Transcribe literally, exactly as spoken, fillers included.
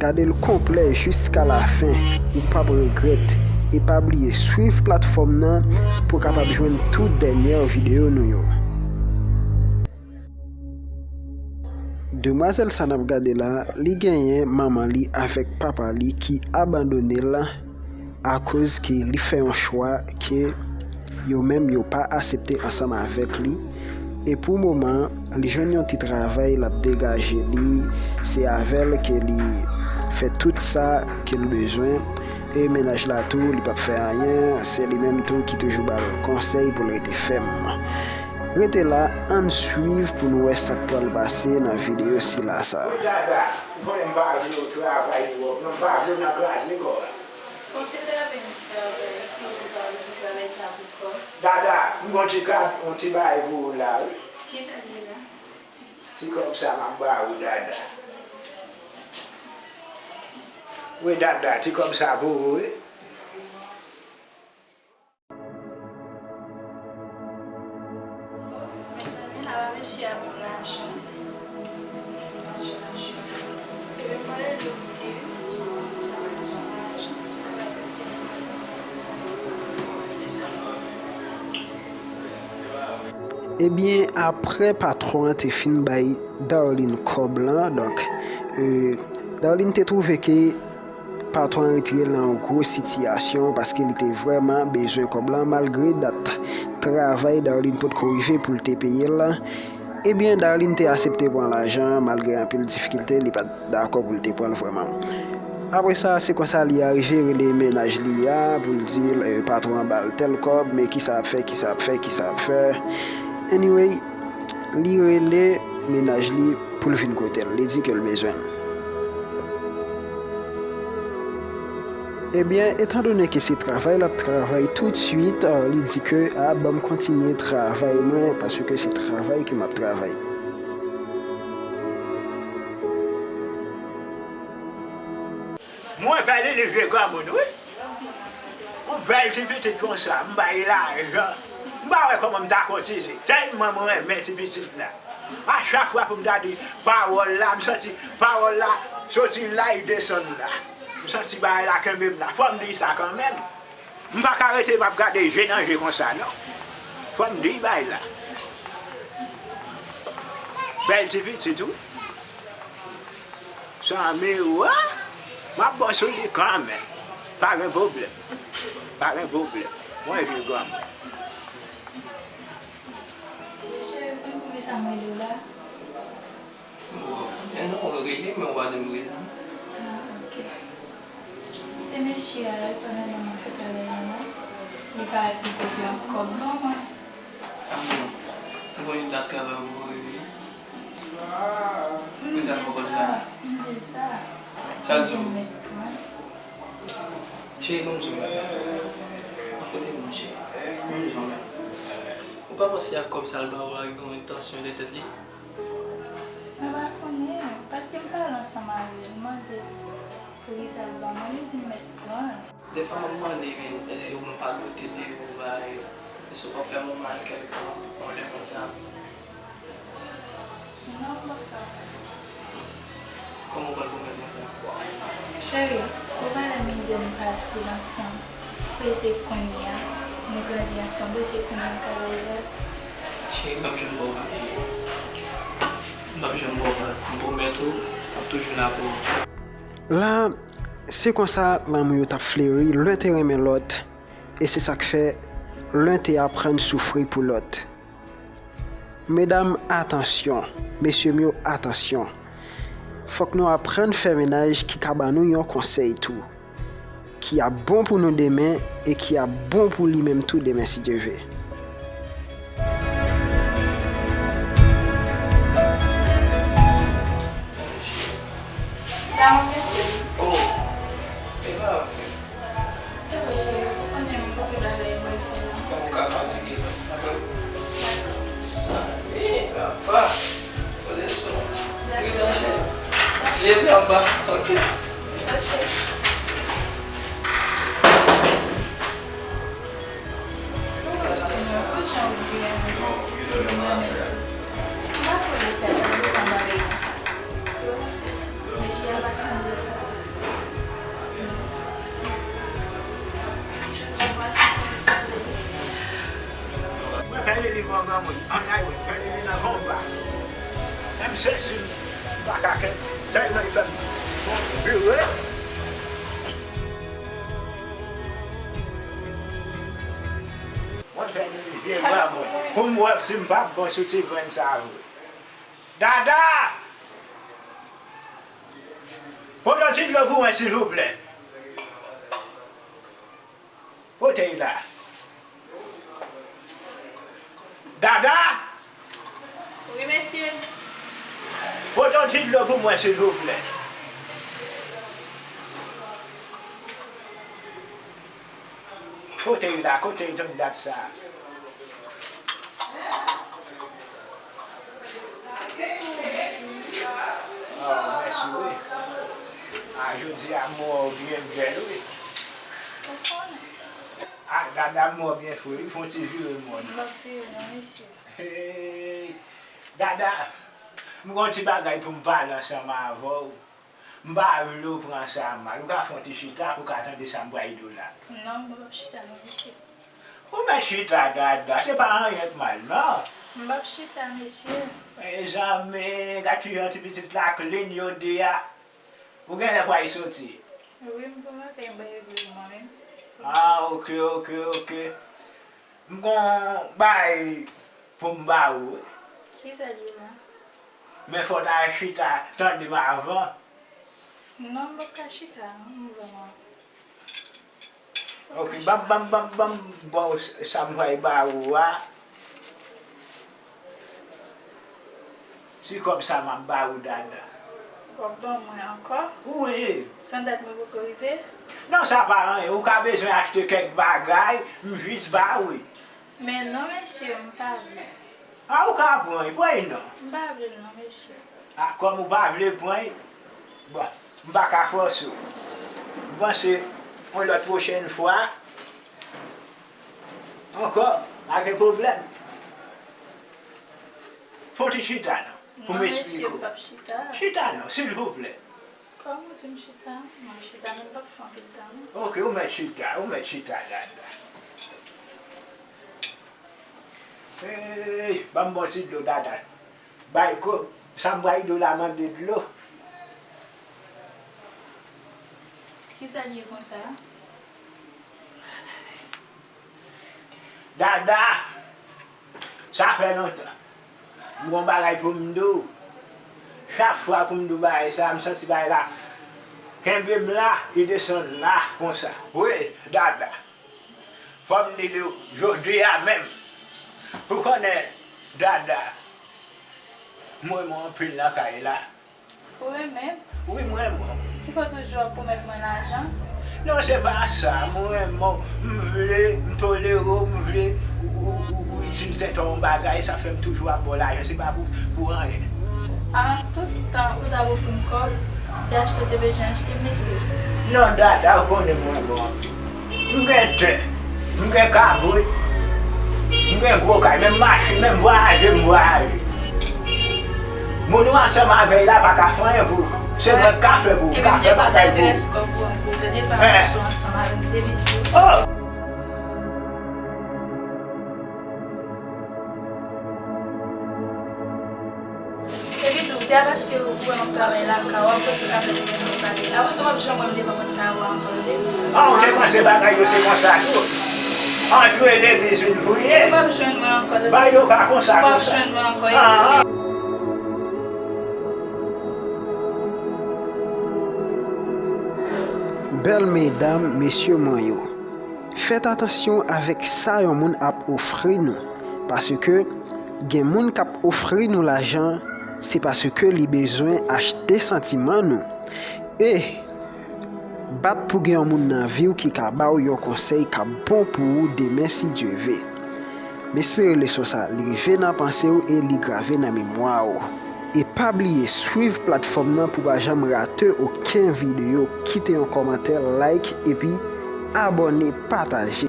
Gade l konplè jiska lafen, ou p ap regrèt. E pa bliye swiv platfòm nan pou w kapab jwenn tout dènyè videyo nou yo. Demwazèl sa n ap gade la, li genyen manman li avèk papa li ki abandone l akoz ke li fè yon chwa ke yo menm yo pa aksepte ansanm avèk li. E pou moman, li jwenn yon ti travay, l ap degaje li, se avè l ke li fè tout sa ke l bezwen. E mennaj la tou, li p ap fè anyen, se li menm tou ki toujou ba l konsèy pou l rete fèm. Rete la, ann swiv pou nou wè sa k pral pase nan videyo sila sa. Wi, Dada, ou konnen m pa vle w travay twòp, non, m pa vle w nan kraze kò a. Bon, se travay m ap travay, epi ou pa vle m travay sa pou kò. Dada, m gon ti kad, yon ti bagay pou ou la, wi. Kisa l ye la? Ti kòb sa m ap ba ou, Dada. Wi, Dada, ti kòb sa pou ou, wi. Mezanmi, la, mesye a ban m lajan. Lajan, lajan. Epi m pale de ou, de ou. Sa pa konsa lajan, se pa sa. Di sa. Ebyen, apre patwon an te fin bay Darline kòb lan, donk, e, Darline te twouve ke patwon an retire l nan yon gwo sitiyasyon paske li te vrèman bezwen kòb lan, malgre dat travay Darline potko rive pou l te peye l. Ebyen, Darline te aksepte pran lajan an, malgre anpil difikilte, li pa t dakò pou l te pran l vrèman. Apre sa, se konsa li arive rele mennaj li a pou l di l, e, patwon an ba l tèl kòb, men kisa l ap fè, kisa l ap fè, kisa l ap fè. Anyway, li rele mennaj li pou l vin kote l. Li di ke l bezwen l. Ebyen, etandone ke se travay l ap travay, toutswit, a, li di ke, a, ban m kontinye travay mwen, paske se travay ke m ap travay. Mwen pale de vye granmoun, wi. Yon bèl ti pitit konsa, m bay lajan. M pa wè kòman m ta kotize. Tèlman mwen renmen ti pitit la. A chak fwa pou m ta di pawòl la, m santi pawòl la soti la, li desann la. M santi bagay la kenbe m la. Fò m di sa kanmenm. M pa ka rete m ap gade je nan je konsa, non. Fò m di bagay la. Bèl ti pitit, wi. Sa miwa, m ap bon sou li kanmenm. Pa gen pwoblèm. Pa gen pwoblèm. Mwen vin granmoun. Cheri, konn poukisa m rele w la? Bon, men non, rele, men w pa di m rezon. Ah, ok. Se mesye a la, li pa nan nan fè travay la non. Li pa vin kote yon kòb ban mwen. Ah bon? Ou konn li t ap travay pou ou rele? M di l sa, m di l sa. Sa l di w? Cheri, ban m di w bagay. An kote m, monchè? Ban m di w bagay. Ou pa panse ak kòb sa l ba ou a, li gen yon entansyon dèyè tèt li? Mwen pa konnen, paske m pale ansanm avè l, m mande l poukisa l ban mwen, li di m mèt pran l. Dèfwa m ap mande, men èske ou menm pa goute li, ou bay, èske ou pa fè m yon mal kèlkonk, yon lè konsa? Non, m pa fè w mal. Kòman ou pral konprann konsa? Cheri, ou pa wè mizè n pase ansanm, pou se kounye a, nou grandi ansanm, pou se kounye a n ka wè l. Cheri, m p ap janm ba w mal, cheri. M p ap janm ba w mal. M pwomèt ou, m ap toujou la pou ou. La, se konsa lanmou yo t ap fleri, len te renmen lòt, e se sa k fè len te aprann soufri pou lòt. Medam, atansyon! Mesye m yo, atansyon! Fòk nou aprann fè mennaj ki ka ban nou yon konsèy tou, ki ap bon pou nou demen e ki ap bon pou li menm tou demen, si Dye ve. Oh, e pa vre. E vre, cheri, ou konnen m gen anpil bagay m dwe fè la. Kòman ou ka fatige la? Dakò. Sa, e, papa. Pran leson. Dakò. Pridan, cheri. Ti leve anba, ok? Ok. Oh, Senyè, pou jan ou byen, ou renmen tou. M pa kwè leta ta dwe fè yon bagay konsa. Yo fè sa. Mesye a pa sanble sa. Pa ka ken, tèlman li fè m vire. Mwen fè vye bra mwen. Pou m wè si m p ap bon sou ti grenn sa vre. Dada! Pote yon ti dlo pou mwen, silvouplè. Pote l la. Dada! Wi, mesye. Pote yon ti dlo pou mwen, silvouplè. Kote l la? Kote l jwenn dat sa? Oh, mèsi wi. A, jodi a mò byen bèl wi. Ou konnen. A, Dada mò byen fre wi, fè yon ti vire mò non. M p ap vire non, mesye. Hey, Dada, m gen yon ti bagay pou m pale ansanm avè w. M pa vle w pran sa mal. Ou ka fè yon ti chita pou w ka tande sa m pral di w la. Non, m p ap chita non, mesye. Ou mèt chita, Dada. Se pa anyen k mal, non. M p ap chita, mesye. Mezanmi, gad kijan ti pitit la clean jodi a. Ou genlè pral soti. Wi, m pral antre, m pral regle mwen menm. Ah, ok, ok, ok. M gon bagay pou m ba ou wi. Kisa l ye la? Men fò w ta chita tande m avan. Non, m p ap ka chita non, m vrèman. Ok, ban m, ban m, ban m, ban m ba w sa m pral ba ou a. Se kòb sa m ap ba ou, Dada. W ap ban mwen ankò? Wi. San dat mwen poko rive? Non, sa pa anyen. Ou ka bezwen achte kèk bagay, m jis ba ou. Men non, mesye, m pa vle. A, ou ka pran l, pran l non. M pa vle l non, mesye. A, kòm ou pa vle pran l, bon, m pa ka fòse w. M panse yon lòt pwochèn fwa, ankò, pa gen pwoblèm. Fè yon ti chita non, pou m esplike w. Non, mesye, m p ap chita. Chita non, silvouplè. Kòm ou di m chita, m ap chita, men m p ap fè anpil tan non. Ok, ou mèt chita, ou mèt chita, Dada. Hey, ban m bon ti dlo, Dada. Bay ko, sa m pral di w la mande dlo. Kisa l ye konsa? Dada, sa fè lontan. M gon bagay pou m di w. Chak fwa pou m di w bagay sa, m santi bagay la kenbe m la, li desann la konsa. Wi, Dada. Fò m di w jodi a menm. Ou konnen, Dada, m renmen w anpil nan kay la. Ou renmen m? Wi, m renmen w. Kifè w toujou ap pwomèt mwen lajan? Non, se pa sa. M renmen w. M vle, m tolere w, m vle ou, ou, ou, ou itil tèt ou yon bagay, sa fè m toujou ap ba w lajan. Se pa pou, pou anyen. A, tout tan ou t ap ofri m kòb, se achte w te bezwen achte, mesye. Non, Dada, ou konnen m renmen w anpil. M gen tè, m gen kabrit, m gen gwo kay, menm machin, menm vwayaje m vwayaje. Moun ou ansanm avè l la pa ka fè anyen pou ou. Se mwen k ka fè pou ou, m ka fè bagay pou ou. Epi m depanse kòb pou ou, tande pa sou ansanm avè m, de mesye. Oh! Epi tou, se pa paske ou wè m ap travay lakay ou, akoz ou ka fè m gen yon bagay. Akoz ou p ap janm wè m devan pòt kay ou a ankò, tande? Ah, ou te panse bagay yo se konsa tou? Antre legliz vin priye. Epi w p ap jwenn mwen ankò, tande? Bagay yo pa konsa, konsa. W p ap jwenn mwen ankò, epi. Ah, ah. Bèl medam, mesye mwen yo. Fèt atansyon avèk sa yon moun ap ofri nou, paske gen moun k ap ofri nou lajan, se paske li bezwen achte santiman nou. E bat pou gen yon moun nan vi w ki ka ba w yon konsèy k ap bon pou ou demen si Dye ve. M espere leson sa a rive nan panse w e li grave nan memwa w. E pa bliye swiv platfòm nan pou w pa janm rate okenn videyo, kite yon kòmantè, like, epi abòne, pataje.